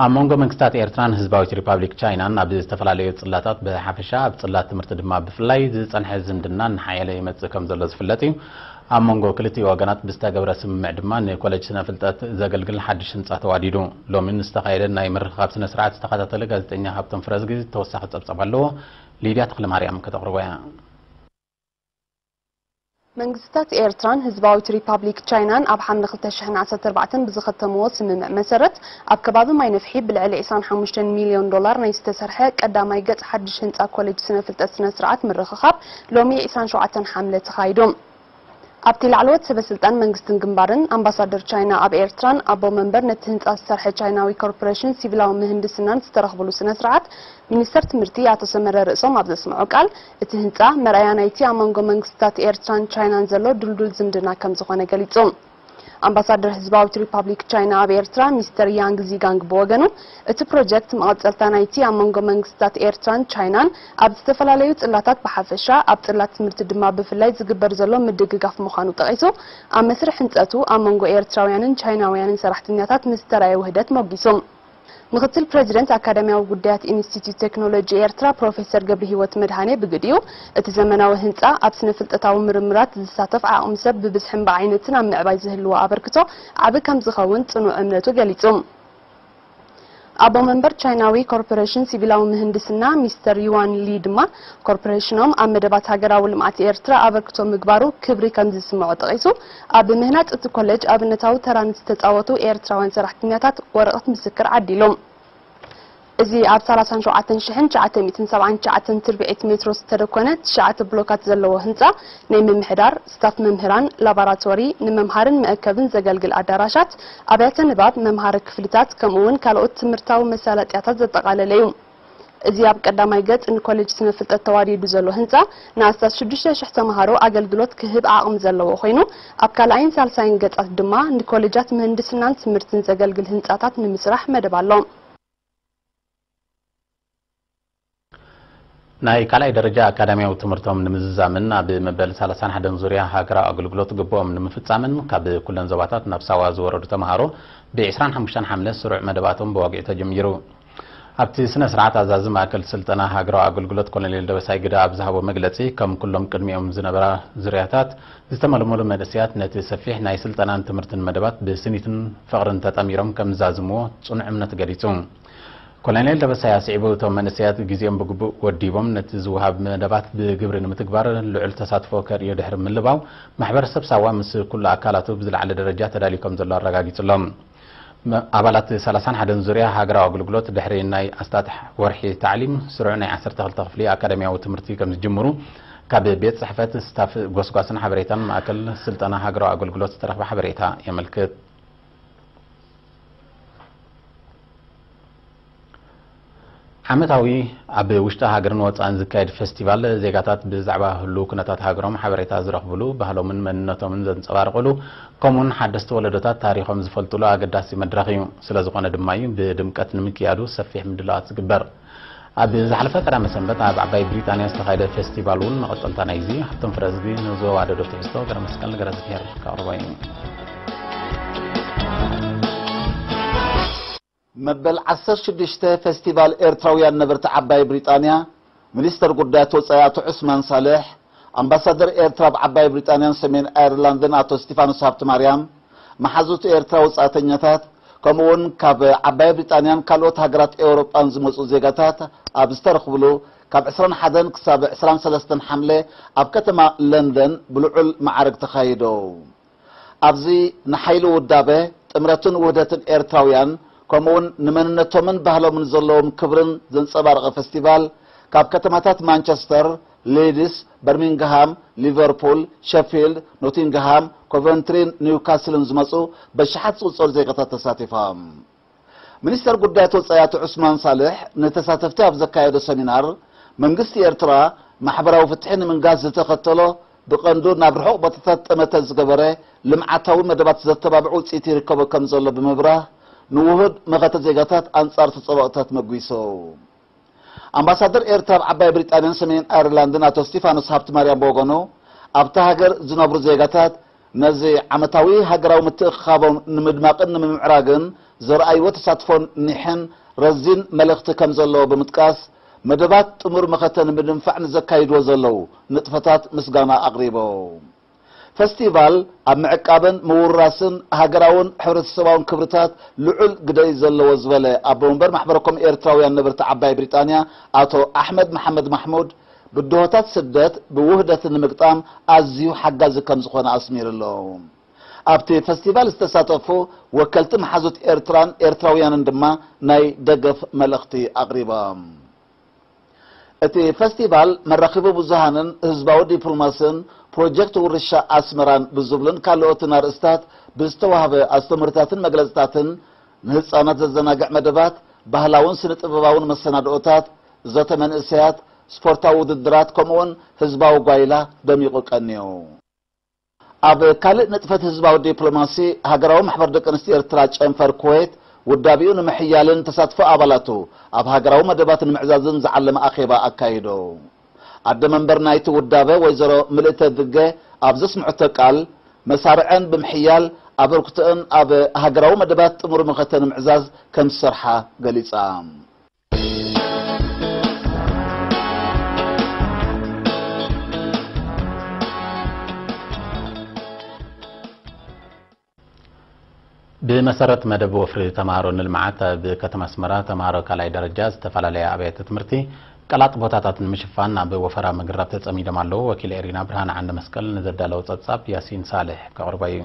ኣብ መንጎ መንግስታት ኤርትራን ህዝባዊት ሪፓብሊክ ቻይናን ኣብ ዝተፈላለዩ ጽላታት ብሓፈሻ፣ ኣብ ጽላት ትምህርቲ ድማ ብፍላይ ዝጸንሐ ዝምድና እናሓየለ ይመጽእ ከም ዘሎ ዝፍለጥ እዩ። ኣብ መንጎ ክልቲኡ ወገናት ብዝተገብረ ስምምዕ ድማ ንኮሌጅ ስነ ፍልጠት ዘገልግል ሓድሽ ህንጻ ተዋዲዱ። ሎሚ ንዝተኻየደ ናይ ምርኽኻብ ስነ ስርዓት ዝተኸታተለ ጋዜጠኛ ሃብቶም ፍረዝጊ ተወሳኺ ጸብጻብ ኣለዎ። ሊድያ ተኽለማርያም ከተቕርቦ እያ። መንግስታት ኤርትራን ህዝባዊት ሪፓብሊክ ቻይናን ኣብ ሓምለ ክልተ ሽሕን ዓሰርተ ኣርባዕተን ብዝኸተምዎ ስምምዕ መሰረት፣ ኣብ ከባቢ ማይ ነፍሒ ብልዕሊ ዕስራን ሓሙሽተን ሚልዮን ዶላር ናይ ዝተሰርሐ ቀዳማይ ገጽ ሓድሽ ህንጻ ኮሌጅ ስነ ፍልጠት ስነ ስርዓት ምርኽኻብ ሎሚ ዕስራን ሸውዓተን ሓምለ ተኻይዱ። ኣብቲ ላዕለዎት ሰበ ስልጣን መንግስትን ግንባርን፣ ኣምባሳደር ቻይና ኣብ ኤርትራን ኣቦ መንበር ነቲ ህንጻ ዝሰርሐ ቻይናዊ ኮርፖሬሽን ሲቪላዊ ምህንድስናን ዝተረኽብሉ ስነ ስርዓት፣ ሚኒስተር ትምህርቲ ኣቶ ሰመረ ርእሶም ኣብ ዘስምዖ ቃል፣ እቲ ህንጻ መርኣያ ናይቲ ኣብ መንጎ መንግስታት ኤርትራን ቻይናን ዘሎ ድልዱል ዝምድና ከም ዝኾነ ገሊጹ። ኣምባሳደር ህዝባዊት ሪፓብሊክ ቻይና ኣብ ኤርትራ ሚስተር ያንግ ዚጋንግ ብወገኑ፣ እቲ ፕሮጀክት መቐጸልታ ናይቲ ኣብ መንጎ መንግስታት ኤርትራን ቻይናን ኣብ ዝተፈላለዩ ጽላታት ብሓፈሻ፣ ኣብ ጽላት ትምህርቲ ድማ ብፍላይ ዝግበር ዘሎ ምድግጋፍ ምዃኑ ጠቒሱ፣ ኣብ መስርሕ ህንጸቱ ኣብ መንጎ ኤርትራውያንን ቻይናውያንን ሰራሕተኛታት ንዝተራእየ ውህደት ሞጊሱ። ምኽትል ፕረዚደንት ኣካዳሚያዊ ጉዳያት ኢንስቲትዩት ቴክኖሎጂ ኤርትራ ፕሮፌሰር ገብረሂወት መድሃኔ ብግዲኡ፣ እቲ ዘመናዊ ህንጻ ኣብ ስነ ፍልጠታዊ ምርምራት ዝሳተፍ ዓቕሚ ሰብ ብብዝሕን ብዓይነትን ኣብ ምዕባይ ዝህልዎ ኣበርክቶ ዓቢ ከም ዝኸውን ጽኑዕ እምነቱ ገሊጹ። ኣቦ መንበር ቻይናዊ ኮርፖሬሽን ሲቪላዊ ምህንድስና ሚስተር ዩዋን ሊ ድማ፣ ኮርፖሬሽኖም ኣብ መደባት ሃገራዊ ልምዓት ኤርትራ ኣበርክቶ ምግባሩ ክብሪ ከም ዝስምዖ ጠቒሱ፣ ኣብ ምህናጽ እቲ ኮሌጅ ኣብነታዊ ተራ ንዝተጻወቱ ኤርትራውያን ሰራሕተኛታት ወረቐት ምስክር ዓዲሉ። እዚ ኣብ ሰላሳን ሸውዓተን ሽሕን ትሽዓተ ሚእትን ሰብዓን ትሽዓተን ትርብዒት ሜትሮ ዝተደኮነ ትሽዓተ ብሎካት ዘለዎ ህንጻ፣ ናይ ምምሕዳር፣ ስታፍ መምህራን፣ ላባራቶሪ፣ ንመምሃርን መእከብን ዘገልግል ኣዳራሻት፣ ኣብያተ ንባብ፣ መምሃሪ ክፍልታት፣ ከምኡ እውን ካልኦት ትምህርታዊ መሳለጥያታት ዘጠቓለለ እዩ። እዚ ኣብ ቀዳማይ ገጽ ንኮሌጅ ስነ ፍልጠት ተዋዲዱ ዘሎ ህንጻ፣ ንኣስታት ሽዱሽተ ሽሕ ተምሃሮ ኣገልግሎት ክህብ ዓቕሚ ዘለዎ ኮይኑ፣ ኣብ ካልኣይን ሳልሳይን ገጻት ድማ ንኮሌጃት ምህንድስናን ትምህርትን ዘገልግል ህንጻታት ንምስራሕ መደብ ኣሎ። ናይ ካልኣይ ደረጃ ኣካዳሚያዊ ትምህርቶም ንምዝዛምን ኣብ መበል ሰላሳን ሓደን ዙርያ ሃገራዊ ኣገልግሎት ግብኦም ንምፍጻምን ካብ ኩለን ዞባታት ናብ ሳዋ ዝወረዱ ተምሃሮ ብ ዕስራን ሓሙሽተን ሓምለ ስሩዕ መደባቶም ብዋግዒ ተጀሚሩ። ኣብቲ ስነ ስርዓት ኣዛዚ ማእከል ስልጠና ሃገራዊ ኣገልግሎት ኮሎኔል ደበሳይ ግደ ኣብ ዝሃቦ መግለጺ፣ ከም ኩሎም ቅድሚኦም ዝነበራ ዙርያታት ዝተመልመሉ መንእሰያት ነቲ ሰፊሕ ናይ ስልጠናን ትምህርትን መደባት ብስኒትን ፍቕርን ተጠሚሮም ከም ዝዛዝምዎ ጽኑዕ እምነት ገሊጹ። ኮሎኔል ደበሳይ ኣስዒቡ፣ እቶም መንእሰያት ግዜኦም ብግቡእ ወዲቦም ነቲ ዝወሃብ መደባት ብግብሪ ንምትግባር ልዑል ተሳትፎ ከርእዩ ድሕሪ ምልባው፣ ማሕበረሰብ ሳዋ ምስ ኩሉ ኣካላቱ ብዝለዓለ ደረጃ ተዳልዩ ከም ዘሎ ኣረጋጊጹሎም። መ-፣ ኣባላት ሰላሳን ሓደን ዙርያ ሃገራዊ ኣገልግሎት ድሕሪ ናይ ኣስታት ወርሒ ታዕሊም፣ ስሩዕ ናይ ዓሰርተ ክልተ ክፍሊ ኣካዳሚያዊ ትምህርቲ ከም ዝጅምሩ ካብ ቤት ጽሕፈት ስታፍ ጎስጓስን ሓበሬታን ማእከል ስልጠና ሃገራዊ ኣገልግሎት ዝተረኽበ ሓበሬታ የመልክት። ዓመታዊ ኣብ ውሽጢ ሃገርን ወጻእን ዝካየድ ፌስቲቫል፣ ዜጋታት ብዛዕባ ህሉው ኩነታት ሃገሮም ሓበሬታ ዝረኽብሉ፣ ባህሎምን መንነቶምን ዘንጸባርቑሉ፣ ከምኡውን ሓደስቲ ወለዶታት ታሪኾም ዝፈልጡሉ ኣገዳሲ መድረኽ እዩ። ስለ ዝኾነ ድማ እዩ ብድምቀት ንምክያዱ ሰፊሕ ምድላዋት ዝግበር። ኣብ ዝሓለፈ ቀዳመ ሰንበት ኣብ ዓባይ ብሪጣንያ ዝተኻየደ ፌስቲቫል እውን መቐጸልታ ናይዚ እዩ። ሃብቶም ፍረዝጊ ንዘዋደዶ ትሕዝቶ ገረመስቀል ገረዝግሄር ከቕርቦ እዩ። መበል ዓሰርተ ሽዱሽተ ፌስቲቫል ኤርትራውያን ነበርቲ ዓባይ ብሪጣንያ፣ ሚኒስተር ጉዳያት ወጻኢ ኣቶ ዑስማን ሳልሕ፣ ኣምባሳደር ኤርትራ ኣብ ዓባይ ብሪጣንያን ሰሜን ኣየርላንድን ኣቶ እስቲፋኖስ ሃብተማርያም፣ መሓዙት ኤርትራ ወጻእተኛታት፣ ከምኡውን ካብ ዓባይ ብሪጣንያን ካልኦት ሃገራት ኤውሮጳን ዝመጹ ዜጋታት ኣብ ዝተረኽብሉ፣ ካብ ዕስራን ሓደን ክሳብ ዕስራን ሰለስተን ሓምለ ኣብ ከተማ ለንደን ብልዑል መዓርግ ተኻይዶ። ኣብዚ ንሓይሊ ውዳበ፣ ጥምረትን ውህደትን ኤርትራውያን፣ ከምኡውን ንመንነቶምን ባህሎምን ዘለዎም ክብርን ዘንጸባረቐ ፈስቲቫል፣ ካብ ከተማታት ማንቸስተር፣ ሊድስ፣ በርሚንግሃም፣ ሊቨርፑል፣ ሸፊልድ፣ ኖቲንግሃም፣ ኮቨንትሪን ኒውካስልን ዝመጹ በሽሓት ዝቑጸሩ ዜጋታት ተሳቲፎም። ሚኒስተር ጉዳያት ወጻኢ ኣቶ ዑስማን ሳልሕ ንተሳተፍቲ ኣብ ዘካየዶ ሰሚናር፣ መንግስቲ ኤርትራ ማሕበራዊ ፍትሒ ንምንጋስ ዝተኸተሎ ብቐንዱ ናብ ርሑቕ ቦታታት ጠመተ ዝገበረ ልምዓታዊ መደባት ዘተባብዕ ውጽኢት ይርከቦ ከም ዘሎ ብምብራህ፣ ንውሁድ መኸተ ዜጋታት ኣንጻር ተጻብኦታት መጒሱ። ኣምባሳደር ኤርትራ ኣብ ዓባይ ብሪጣንያን ሰሜን ኣየርላንድን ኣቶ እስቲፋኖስ ሃብተማርያም ብወገኑ፣ ኣብታ ሃገር ዝነብሩ ዜጋታት ነዚ ዓመታዊ ሃገራዊ ምትእኽኻቦም ንምድማቕን ንምምዕራግን ዘርኣይዎ ተሳትፎን ኒሕን ረዚን መልእኽቲ ከም ዘለዎ ብምጥቃስ፣ መደባት ጥሙር መኸተ ንምድንፋዕ ንዘካይድዎ ዘለዉ ንጥፈታት ምስጋና ኣቕሪቦም። ፈስቲቫል ኣብ ምዕቃብን ምውራስን ሃገራውን ሕብረተሰባውን ክብርታት ልዑል ግደ እዩ ዘለዎ ዝበለ ኣቦ መንበር ማሕበረ ኮም ኤርትራውያን ነበርቲ ዓባይ ብሪጣንያ ኣቶ ኣሕመድ መሓመድ ማሕሙድ፣ ብድሆታት ስደት ብውህደት ንምግጣም ኣዝዩ ሓጋዚ ከም ዝኾነ ኣስሚሩ ኣሎ። ኣብቲ ፈስቲቫል ዝተሳተፉ ወከልቲ መሓዙት ኤርትራን ኤርትራውያንን ድማ ናይ ደገፍ መልእኽቲ ኣቕሪቦም። እቲ ፈስቲቫል መራኸቢ ብዙሃንን ህዝባዊ ዲፕሎማስን ፕሮጀክት ውርሻ ኣስመራን ብዝብሉን ካልኦትን ኣርእስታት ብዝተዋህበ ኣስተምህሮታትን መግለጽታትን፣ ንህጻናት ዘዘናግዕ መደባት፣ ባህላውን ስነ-ጥበባውን መሰናድኦታት፣ ዘተ መንእሰያት፣ ስፖርታዊ ውድድራት፣ ከምኡውን ህዝባዊ ጓይላ ደሚቑ ቀንዩ። ኣብ ካልእ ንጥፈት ህዝባዊ ዲፕሎማሲ፣ ሃገራዊ ማሕበር ደቂ ኣንስትዮ ኤርትራ ጨንፈር ኩዌት፣ ውዳቤኡ ንምሕያልን ተሳትፎ ኣባላቱ ኣብ ሃገራዊ መደባት ንምዕዛዝን ዝዓለመ ኣኼባ ኣካይዱ። ኣደ መንበር ናይቲ ውዳበ ወይዘሮ ምልእተ ድገ ኣብ ዘስምዐቶ ቃል፣ መሳርዐን ብምሕያል ኣበርክቶአን ኣብ ሃገራዊ መደባት ጥሙር መኸተ ንምዕዛዝ ከም ዝሰርሓ ገሊጻ። ብመሰረት መደብ ወፍሪ ተምሃሮ ንልምዓት፣ ኣብ ከተማ ኣስመራ ተምሃሮ ካልኣይ ደረጃ ዝተፈላለያ ኣብያተ ትምህርቲ ቀላጥ ቦታታት ንምሽፋን ኣብ ወፈራ ምግራብ ተጸሚዶም ኣለዉ። ወኪል ኤሪና ብርሃን ዓንደ መስቀል ንዘዳለዎ ጸብጻብ ያሲን ሳልሕ ከቕርቦ እዩ።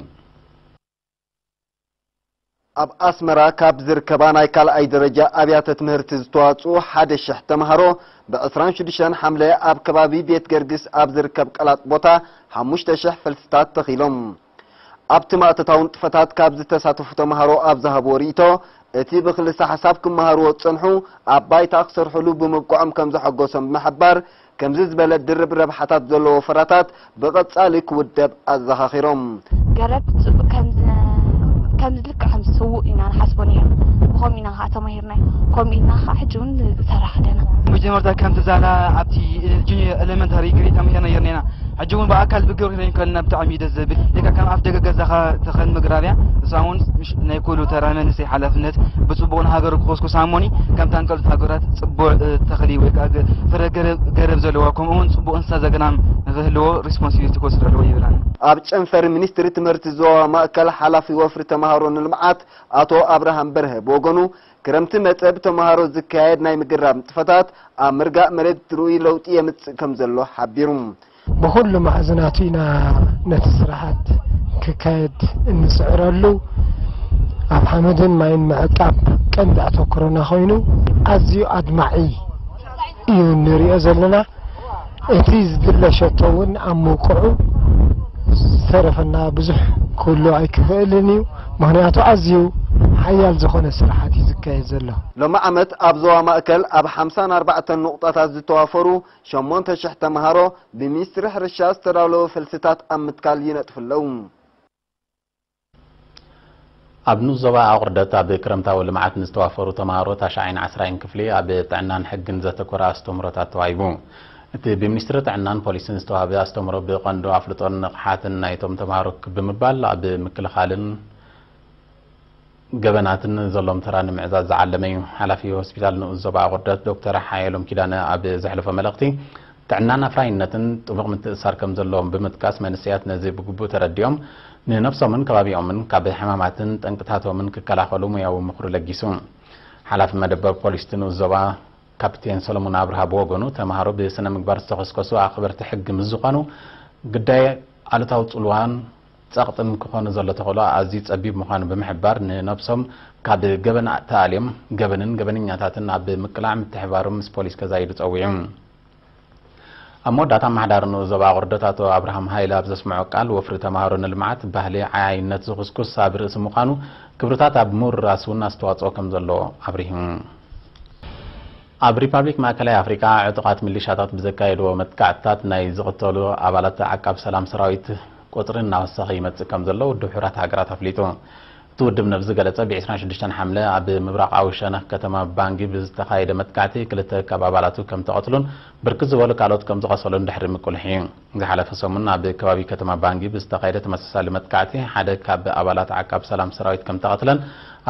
ኣብ ኣስመራ ካብ ዝርከባ ናይ ካልኣይ ደረጃ ኣብያተ ትምህርቲ ዝተዋጽኡ ሓደ ሽሕ ተምሃሮ ብ ዕስራን ሽዱሽተን ሓምለ ኣብ ከባቢ ቤት ገርግስ ኣብ ዝርከብ ቀላጥ ቦታ ሓሙሽተ ሽሕ ፈልስታት ተኺሎም። ኣብቲ ማእቶታዊ ንጥፈታት ካብ ዝተሳተፉ ተምሃሮ ኣብ ዝሃብዎ ርእይቶ፣ እቲ ብክልሰ ሓሳብ ክመሃርዎ ዝጸንሑ ኣብ ባይታ ክሰርሕሉ ብምብቅዖም ከም ዘሐጎሶም ብምሕባር፣ ከምዚ ዝበለ ድርብ ረብሓታት ዘለዎ ፍራታት ብቐጻሊ ክውደብ ኣዘኻኺሮም። ገረብ ጽ-፣ ከም ዝ-፣ ከም ልክዕ ከም ዝስውእ ኢና ንሓስቦ ነይርና። ብኸምኡ ኢና ከዓ ተማሂርና። ከምኡ ኢልና ከዓ ሕጂ እውን ንሰርሕ ኣለና። መጀመርታ ከምቲ ዛላ ኣብቲ ጁኒየር ኤሌመንታሪ ግሪ ተማሂርና ነይርና ኢና። ሕጂ እውን ብኣካል ብግብሪ ክንርኢ ከለና ብጣዕሚ እዩ ደስ ዘብል። ደቃ ከም ኣፍ ደገ ገዛኻ ተኸል ምግራብያ። እሳ እውን ምሽ-፣ ናይ ኩሉ ተራ መንእሰይ ሓላፍነት ብጽቡቕ ንሃገሩ ክኹስኩስ ኣሞኒ ከምታ ንቀልት ሃገራት ጽቡቕ፣ እ፣ ተኽሊ ወይ ከዓ ገ-፣ ፍረ ገረብ፣ ገረብ ዘለዋ ከምኡ እውን ጽቡቕ እንስሳ ዘገዳም ንኽህልዎ ሪስፖንሲቢሊቲ ክወስድ ኣለዎ ይብላን። ኣብ ጨንፈር ሚኒስትሪ ትምህርቲ ዞባ ማእከል ሓላፊ ወፍሪ ተምሃሮ ንልምዓት ኣቶ ኣብርሃም በርሀ ብወገኑ፣ ክረምቲ መጸ ብተምሃሮ ዝካየድ ናይ ምግራብ ንጥፈታት ኣብ ምርጋእ መሬት ርኡይ ለውጢ የምጽእ ከም ዘሎ ሓቢሩ። ብኹሉ ማዕዝናቱ ኢና ነቲ ስራሓት ክካየድ እንጽዕረሉ። ኣብ ሓመድን ማይን ምዕቃብ ቀንዲ ኣተኩሮና ኮይኑ፣ ኣዝዩ ኣድማዒ እዩ እንሪኦ ዘለና። እቲ ዝድለ ሸቶ እውን ኣብ ምውቅዑ ዝተረፈና ብዙሕ ክህሉ ኣይክኽእልን እዩ። ምኽንያቱ ኣዝዩ ሓያል ዝኾነ ስራሓት እዩ ዝካየድ ዘሎ። ሎሚ ዓመት ኣብ ዞባ ማእከል ኣብ ሓምሳን ኣርባዕተን ንቑጣታት ዝተዋፈሩ ሸሞንተ ሽሕ ተምሃሮ ብሚኒስትሪ ሕርሻ ዝተዳለወ ፈልስታት ኣብ ምትካል ይነጥፉ ኣለዉ። ኣብ ንኡስ ዞባ ኣቑርደት ኣብ ክረምታዊ ልምዓት ንዝተዋፈሩ ተምሃሮ ታሽዓይን ዓስራይን ክፍሊ ኣብ ጥዕናን ሕግን ዘተኮረ ኣስተምህሮታት ተዋሂቡ። እቲ ብሚኒስትሪ ጥዕናን ፖሊስን ዝተዋህበ ኣስተምህሮ ብቐንዱ ኣፍልጦን ንቕሓትን ናይቶም ተምሃሮ ክብ ብምባል ኣብ ምክልኻልን ገበናትን ዘሎም ተራ ንምዕዛዝ ዝዓለመ እዩ። ሓላፊ ሆስፒታል ንኡስ ዞባ ኣቑርደት ዶክተር ሓየሎም ኪዳነ ኣብ ዘሕለፎ መልእኽቲ፣ ጥዕናን ኣፍራይነትን ጥቡቕ ምትእስሳር ከም ዘለዎም ብምጥቃስ፣ መንእሰያት ነዚ ብግቡእ ተረዲኦም ንነብሶምን ከባቢኦምን ካብ ሕማማትን ጠንቅታቶምን ክከላኸሉ ሙያዊ ምኽሩ ለጊሱ። ሓላፊ መደበር ፖሊስ እቲ ንኡስ ዞባ ካፕቴን ሰሎሞን ኣብርሃ ብወገኑ፣ ተምሃሮ ብስነ ምግባር ዝተኸስከሱ ኣኽበርቲ ሕጊ ምስ ዝኾኑ፣ ግዳይ ኣሉታዊ ጽልዋን ጸቕጥን ክኾኑ ዘሎ ተኽእሎ ኣዝዩ ጸቢብ ምዃኑ ብምሕባር፣ ንነብሶም ካብ ገበን ተኣልዮም ገበንን ገበነኛታትን ኣብ ምቅላዕ ምትሕባሮም ምስ ፖሊስ ከዛይዱ ጸዊዑ። ኣብ መወዳእታ ኣመሓዳሪ ንኡስ ዞባ ኣቑርደት ኣቶ ኣብርሃም ሃይለ ኣብ ዘስምዖ ቃል፣ ወፍሪ ተምሃሮ ንልምዓት ባህሊ ዓያይነት ዝኹስኩስ ኣብ ርእሲ ምዃኑ፣ ክብርታት ኣብ ምውርራስ እውን ኣስተዋጽኦ ከም ዘለዎ ኣብሪሁ። ኣብ ሪፓብሊክ ማእከላይ ኣፍሪቃ፣ ዕጡቓት ሚሊሻታት ብዘካየድዎ መጥቃዕትታት ናይ ዝቕተሉ ኣባላት ዓቃብ ሰላም ሰራዊት ቁጽሪ እናወሰኸ ይመጽእ ከም ዘሎ ውድብ ሕቡራት ሃገራት ኣፍሊጡ። እቲ ውድብ ነዚ ዝገለጸ፣ ብ ዕስራን ሽዱሽተን ሓምለ ኣብ ምብራቓዊ ሸነኽ ከተማ ባንጊ ብዝተኻየደ መጥቃዕቲ ክልተ ካብ ኣባላቱ ከም ተቐትሉን ብርክት ዝበሉ ካልኦት ከም ዝቐሰሉን ድሕሪ ምቁልሕ እዩ። ዝሓለፈ ሰሙን ኣብ ከባቢ ከተማ ባንጊ ብዝተኻየደ ተመሳሳሊ መጥቃዕቲ ሓደ ካብ ኣባላት ዓቃብ ሰላም ሰራዊት ከም ተቐትለን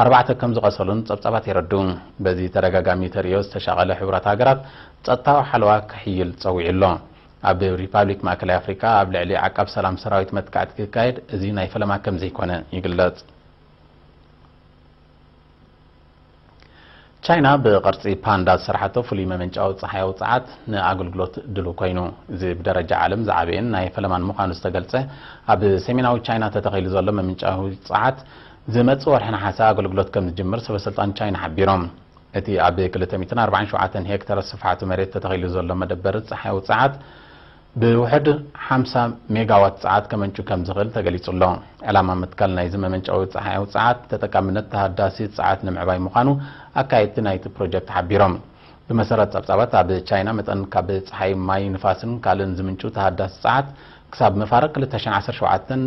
ኣርባዕተ ከም ዝቐሰሉን ጸብጻባት የረድኡ። በዚ ተደጋጋሚ ተርእዮ ዝተሻቐለ ሕቡራት ሃገራት ጸጥታዊ ሓለዋ ክሕይል ጸዊዑ ኣሎ። ኣብ ሪፓብሊክ ማእከላይ ኣፍሪቃ ኣብ ልዕሊ ዓቃብ ሰላም ሰራዊት መጥቃዕቲ ክካየድ እዚ ናይ ፈለማ ከም ዘይኮነ ይግለጽ። ቻይና ብቕርጺ ፓንዳ ዝሰርሓቶ ፍሉይ መመንጫዊ ጸሓያዊ ጸዓት ንኣገልግሎት ድሉው ኮይኑ። እዚ ብደረጃ ዓለም ዝዓበየን ናይ ፈለማን ምዃኑ ዝተገልጸ፣ ኣብ ሰሜናዊ ቻይና ተተኺሉ ዘሎ መመንጫዊ ጸዓት ዝመጽእ ወርሒ ነሓሰ ኣገልግሎት ከም ዝጅምር ሰበ ስልጣን ቻይና ሓቢሮም። እቲ ኣብ ክልተ ሚእትን ኣርባዓን ሸውዓተን ሄክታር ስፍሓቱ መሬት ተተኺሉ ዘሎ መደበር ጸሓያዊ ጸዓት ብውሕድ ሓምሳ ሜጋዋት ጸዓት ከመንጩ ከም ዝኽእል ተገሊጹ ኣሎ። ዕላማ ምትካል ናይዚ መመንጨዊ ጸሓያዊ ጸዓት፣ ተጠቃምነት ተሃዳሲ ጸዓት ንምዕባይ ምዃኑ ኣካየድቲ ናይቲ ፕሮጀክት ሓቢሮም። ብመሰረት ጸብጻባት፣ ኣብ ቻይና መጠን ካብ ጸሓይ፣ ማይ፣ ንፋስን ካልእን ዝምንጩ ተሃዳሲ ጸዓት ክሳብ መፋርቕ ክልተ ሽሕን ዓሰርተ ሸውዓተን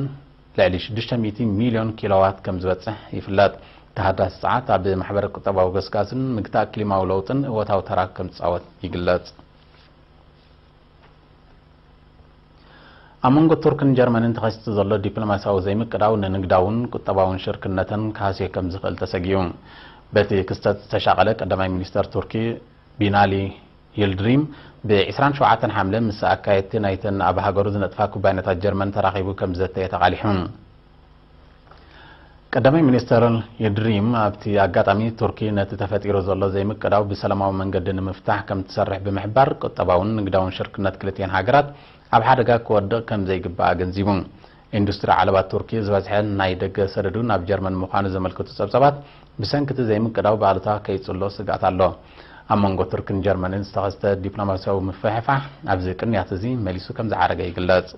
ልዕሊ ሽዱሽተ ሚእቲ ሚልዮን ኪሎዋት ከም ዝበጽሕ ይፍለጥ። ተሃዳሲ ጸዓት ኣብ ማሕበረ ቁጠባዊ ገስጋስን ምግታእ ክሊማዊ ለውጥን እወታዊ ተራ ከም ዝጻወት ይግለጽ። ኣብ መንጎ ቱርክን ጀርመንን ተኸሲቱ ዘሎ ዲፕሎማስያዊ ዘይምቅዳው ንንግዳውን ቁጠባውን ሽርክነተን ክሃስዮ ከም ዝኽእል ተሰጊኡ። በቲ ክስተት ዝተሻቐለ ቀዳማይ ሚኒስተር ቱርኪ ቢናሊ ይልድሪም፣ ብ ዕስራን ሸውዓተን ሓምለ ምስ ኣካየድቲ ናይተን ኣብ ሃገሩ ዝነጥፋ ኩባንያታት ጀርመን ተራኺቡ ከም ዝዘተየ ተቓሊሑ። ቀዳማይ ሚኒስተር ይልድሪም ኣብቲ ኣጋጣሚ፣ ቱርኪ ነቲ ተፈጢሩ ዘሎ ዘይምቅዳው ብሰላማዊ መንገዲ ንምፍታሕ ከም ትሰርሕ ብምሕባር፣ ቁጠባውን ንግዳውን ሽርክነት ክልቲኤን ሃገራት ኣብ ሓደጋ ክወድቕ ከም ዘይግባእ ኣገንዚቡ። ኢንዱስትሪ ዓለባ ቱርኪ ዝበዝሐ ናይ ደገ ሰደዱ ናብ ጀርመን ምዃኑ ዘመልክቱ ጸብጻባት፣ ብሰንኪ እቲ ዘይምቅዳው ብኣሉታ ከይጽሎ ስግኣት ኣሎ። ኣብ መንጎ ቱርክን ጀርመንን ዝተኸስተ ዲፕሎማስያዊ ምፍሕፋሕ ኣብዚ ቅንያት እዚ መሊሱ ከም ዝዓረገ ይግለጽ።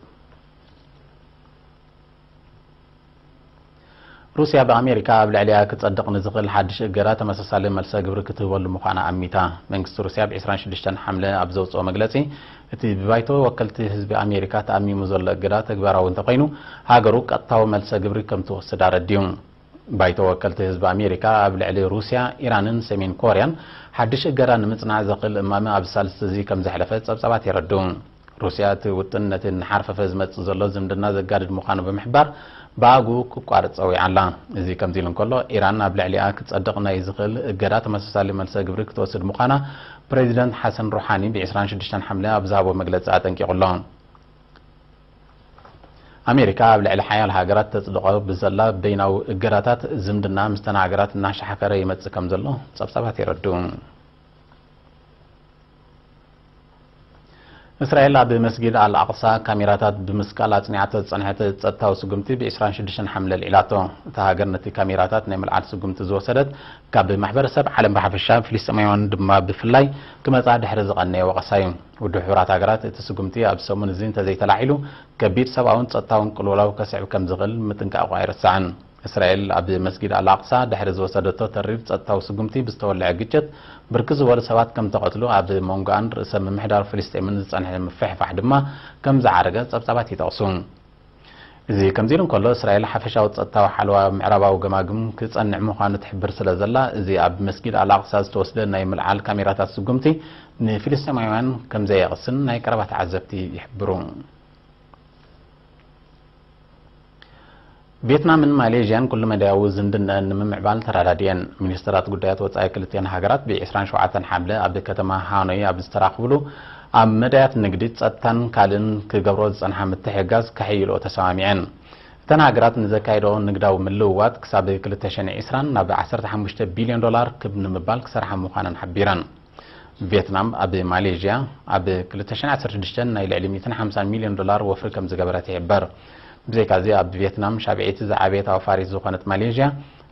ሩስያ ብኣሜሪካ ኣብ ልዕሊኣ ክጸድቕ ንዝኽእል ሓድሽ እገዳ ተመሳሳሊ መልሰ ግብሪ ክትህበሉ ምዃና ኣሚታ። መንግስቲ ሩስያ ብ ዕስራን ሽዱሽተን ሓምለ ኣብ ዘውጽኦ መግለጺ፣ እቲ ብባይቶ ወከልቲ ህዝቢ ኣሜሪካ ተኣሚሙ ዘሎ እገዳ ተግባራዊ እንተኾይኑ፣ ሃገሩ ቀጥታዊ መልሰ ግብሪ ከም ትወስድ ኣረዲኡ። ባይቶ ወከልቲ ህዝቢ ኣሜሪካ ኣብ ልዕሊ ሩስያ፣ ኢራንን ሰሜን ኮርያን ሓድሽ እገዳ ንምጽናዕ ዘኽእል እማመ ኣብዚ ሳልስቲ እዚ ከም ዘሕለፈ ጸብጻባት የረድኡ። ሩስያ እቲ ውጥን ነቲ እናሓርፈፈ ዝመጽእ ዘሎ ዝምድና ዘጋድድ ምዃኑ ብምሕባር፣ ብኣግኡ ክቋረጽ ጸዊዓ ኣላ። እዚ ከምዚ ኢሉ እንከሎ፣ ኢራን ኣብ ልዕሊኣ ክጸድቕ ናይ ዝኽእል እገዳ ተመሳሳሊ መልሰ ግብሪ ክትወስድ ምዃና ፕሬዚደንት ሓሰን ሩሓኒ ብ ዕስራን ሽዱሽተን ሓምለ ኣብ ዝሃቦ መግለጺ ኣጠንቂቑ ኣሎ። ኣሜሪካ ኣብ ልዕሊ ሓያል ሃገራት ተጽድቖ ብዘላ በይናዊ እገዳታት፣ ዝምድና ምስተን ሃገራት እናሻሓከረ ይመጽእ ከም ዘሎ ጸብጻባት የረድኡ። እስራኤል ኣብ መስጊድ ኣል ኣቕሳ ካሜራታት ብምስቃል ኣጽኒዓቶ ዝጸንሐት ጸጥታዊ ስጉምቲ ብ ዕስራን ሽዱሽተን ሓምለ ኣልዒላቶ። እታ ሃገር ነቲ ካሜራታት ናይ ምልዓል ስጉምቲ ዝወሰደት፣ ካብ ማሕበረሰብ ዓለም ብሓፈሻ፣ ፍልስጤማውያን ድማ ብፍላይ ክመጻ ድሕሪ ዝቐነየ ወቐሳ እዩ። ውድብ ሕቡራት ሃገራት፣ እቲ ስጉምቲ ኣብ ሰሙን እዚ እንተዘይተላዒሉ፣ ከቢድ ሰብኣውን ጸጥታውን ቅልውላው ከስዕብ ከም ዝኽእል ምጥንቃቑ ኣይረስዕን። እስራኤል ኣብ መስጊድ ኣል ኣቕሳ ድሕሪ ዝወሰደቶ ተሪር ጸጥታዊ ስጉምቲ ብዝተወልዐ ግጭት ብርክት ዝበሉ ሰባት ከም ተቐትሉ፣ ኣብ መንጎኣን ርእሰ ምምሕዳር ፍልስጤምን ዝጸንሐ ምፍሕፋሕ ድማ ከም ዝዓረገ ጸብጻባት ይጠቕሱ። እዚ ከምዚ ኢሉ እንከሎ፣ እስራኤል ሓፈሻዊ ጸጥታዊ ሓለዋ ምዕራባዊ ገማግም ክጸንዕ ምዃኑ ትሕብር ስለ ዘላ፣ እዚ ኣብ መስጊድ ኣል ኣቕሳ ዝተወስደ ናይ ምልዓል ካሜራታት ስጉምቲ ንፍልስጤማውያን ከም ዘየቕስን ናይ ቀረባ ተዓዘብቲ ይሕብሩ። ቪየትናምን ማሌዥያን ኩሉ መዳያዊ ዝምድነአን ንምምዕባል ተረዳዲኤን። ሚኒስትራት ጉዳያት ወጻኢ ክልቲኤን ሃገራት ብ ዕስራን ሸውዓተን ሓምለ ኣብ ከተማ ሃኖይ ኣብ ዝተራኽብሉ፣ ኣብ መዳያት ንግዲ፣ ጸጥታን ካልእን ክገብሮ ዝጸንሓ ምትሕግጋዝ ከሐይልኦ ተሰማሚዐን። እተን ሃገራት ንዘካየድኦ ንግዳዊ ምልውዋጥ ክሳብ ክልተ ሽሕን ዕስራን ናብ ዓሰርተ ሓሙሽተ ቢልዮን ዶላር ክብ ንምባል ክሰርሓ ምዃነን ሓቢረን። ቪየትናም ኣብ ማሌዥያ ኣብ ክልተ ሽሕን ዓሰርተ ሽዱሽተን ናይ ልዕሊ ሚእትን ሓምሳን ሚልዮን ዶላር ወፍሪ ከም ዝገበረት ይሕበር። ብዘይካዚ ኣብ ቪየትናም ሻብዐይቲ ዝዓበየት ኣውፋሪት ዝኾነት ማሌዥያ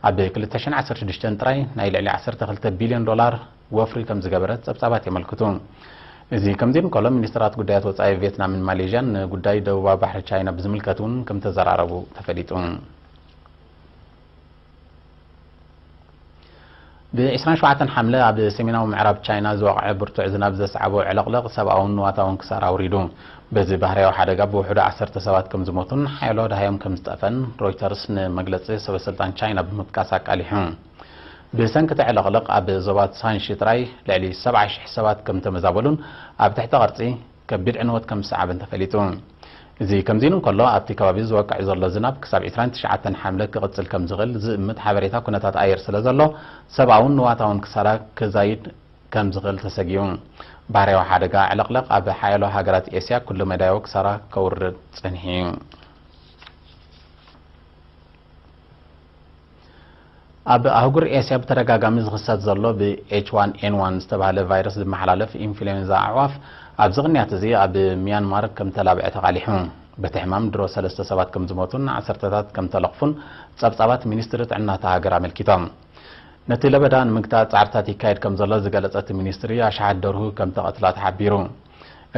ኣብ ክልተ ሽሕን ዓሰርተ ሽዱሽተን ጥራይ ናይ ልዕሊ ዓሰርተ ክልተ ቢልዮን ዶላር ወፍሪ ከም ዝገበረት ጸብጻባት የመልክቱ። እዚ ከምዚ እንከሎ፣ ሚኒስትራት ጉዳያት ወጻኢ ቪየትናምን ማሌዥያን ንጉዳይ ደቡባዊ ባሕሪ ቻይና ብዝምልከት እውን ከም ተዘራረቡ ተፈሊጡ። ብ27 ሓምለ ኣብ ሰሜናዊ ምዕራብ ቻይና ዝወቕዐ ብርቱዕ ዝናብ ዘስዓቦ ዕልቕልቕ ሰብኣውን ንዋታውን ክሳራ ኣውሪዱ። በዚ ባህርያዊ ሓደጋ ብውሕዱ ዓሰርተ ሰባት ከም ዝሞቱን ሓያሎ ደሃዮም ከም ዝጠፈን ሮይተርስ ንመግለጺ ሰበስልጣን ቻይና ብምጥቃስ ኣቃሊሑ። ብሰንኪ እቲ ዕልቕልቕ ኣብ ዞባ ሳንሺ ጥራይ ልዕሊ ሰብዓ ሽሕ ሰባት ከም ተመዛበሉን ኣብ ትሕቲ ቅርጺ ከቢድ ዕንወት ከም ዝሰዓበን ተፈሊጡ። እዚ ከምዚ ኢሉ እንከሎ፣ ኣብቲ ከባቢ ዝወቅዕ ዘሎ ዝናብ ክሳብ ዕስራን ትሽዓተን ሓምለ ክቕጽል ከም ዝኽእል ዝእምት ሓበሬታ ኩነታት ኣየር ስለ ዘሎ፣ ሰብኣውን ንዋታውን ክሳራ ክዛይድ ከም ዝኽእል ተሰጊኡ። ባህርያዊ ሓደጋ ዕልቕልቕ ኣብ ሓያሎ ሃገራት ኤስያ ኩሉ መዳያዊ ክሳራ ከውርድ ጸኒሑ እዩ። ኣብ ኣህጉር ኤስያ ብተደጋጋሚ ዝኽሰት ዘሎ ብ ኤች ዋን ኤን ዋን ዝተባህለ ቫይረስ ዝመሓላለፍ ኢንፍሉዌንዛ ኣዕዋፍ ኣብዚ ቅንያት እዚ ኣብ ሚያንማር ከም ተላብዐ ተቓሊሑ። በቲ ሕማም ድሮ ሰለስተ ሰባት ከም ዝሞቱን ዓሰርተታት ከም ተለኽፉን ጸብጻባት ሚኒስትሪ ጥዕና እታ ሃገር ኣመልኪቶም። ነቲ ለበዳ ንምግታእ ጻዕርታት ይካየድ ከም ዘሎ ዝገለጸ እቲ ሚኒስትሪ፣ ኣሽሓት ደርሁ ከም ተቐትላ ተሓቢሩ።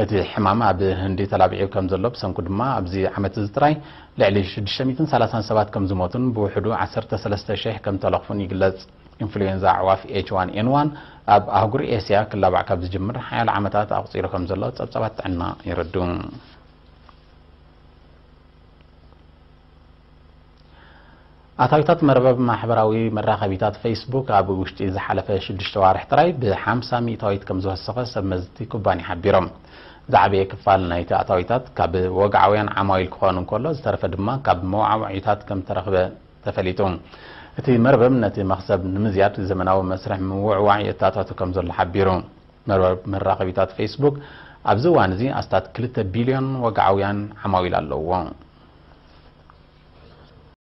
እቲ ሕማም ኣብ ህንዲ ተላቢዑ ከም ዘሎ ብሰንኩ ድማ ኣብዚ ዓመት እዚ ጥራይ ልዕሊ ሽዱሽተ ሚእትን ሰላሳን ሰባት ከም ዝሞቱን ብውሕዱ ዓሰርተ ሰለስተ ሽሕ ከም ተለኽፉን ይግለጽ። ኢንፍሉዌንዛ ኣዕዋፍ ኤች ዋን ኤን ዋን ኣብ ኣህጉር ኤስያ ክላባዕ ካብ ዝጅምር ሓያሎ ዓመታት ኣቑጺሩ ከም ዘሎ ጸብጻባት ጥዕና የረድኡ። ኣታዊታት መርበብ ማሕበራዊ መራኸቢታት ፌስቡክ ኣብ ውሽጢ ዝሓለፈ ሽዱሽተ ዋርሕ ጥራይ ብ50 ሚእታዊት ከም ዝወሰኸ ሰብ መዝቲ ኩባንያ ሓቢሮም። ዝዓበየ ክፋል ናይቲ ኣታዊታት ካብ ወግዓውያን ዓማዊል ክኾን እንከሎ፣ ዝተረፈ ድማ ካብ መዋዕውዒታት ከም ተረኽበ ተፈሊጡ። እቲ መርበብ ነቲ መኽሰብ ንምዝያድ ዘመናዊ መስርሕ ምውዕዋዕ የተኣታቱ ከም ዘሎ ሓቢሩ። መርበብ መራኸቢታት ፌስቡክ ኣብዚ እዋን እዚ ኣስታት ክልተ ቢልዮን ወግዓውያን ዓማዊል ኣለዎ።